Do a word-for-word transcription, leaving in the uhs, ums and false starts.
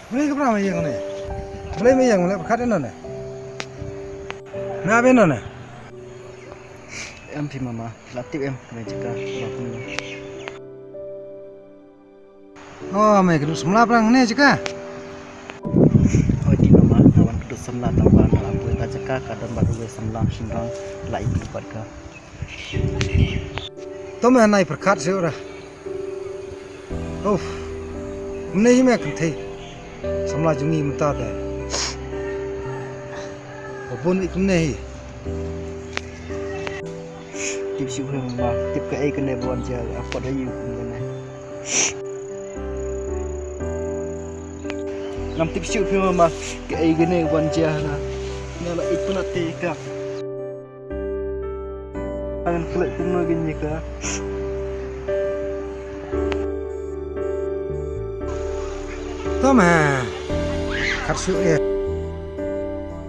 Balei ka pra me ïeng ne? Balei me ïeng, me leh pyrkhat ïa none? Me ap ïa none? Em phi mama, la tip em, me jaka, la pun. Oh, me kynduh samla pyrshang ne jaka? Hooid mama, nga wan kynduh samla tang ba nga la poi ka jaka ka don bad uwei samla shynrang la ïa bad ka. To me nai pyrkhat shuh ra. Uf. Mne hi me kynthei. Samla jong ngi mynta te. Ba bun i kumne hi. Tip shuh hi mama, tip kaei kane ba wan jia, a kot ayu kum kane. Ngam tip shuh phi mama, kaei kane wan jia na. Nga la ïeit pynat te ka. Ngan klet kumno kane ka. To me. Khat shuh eh.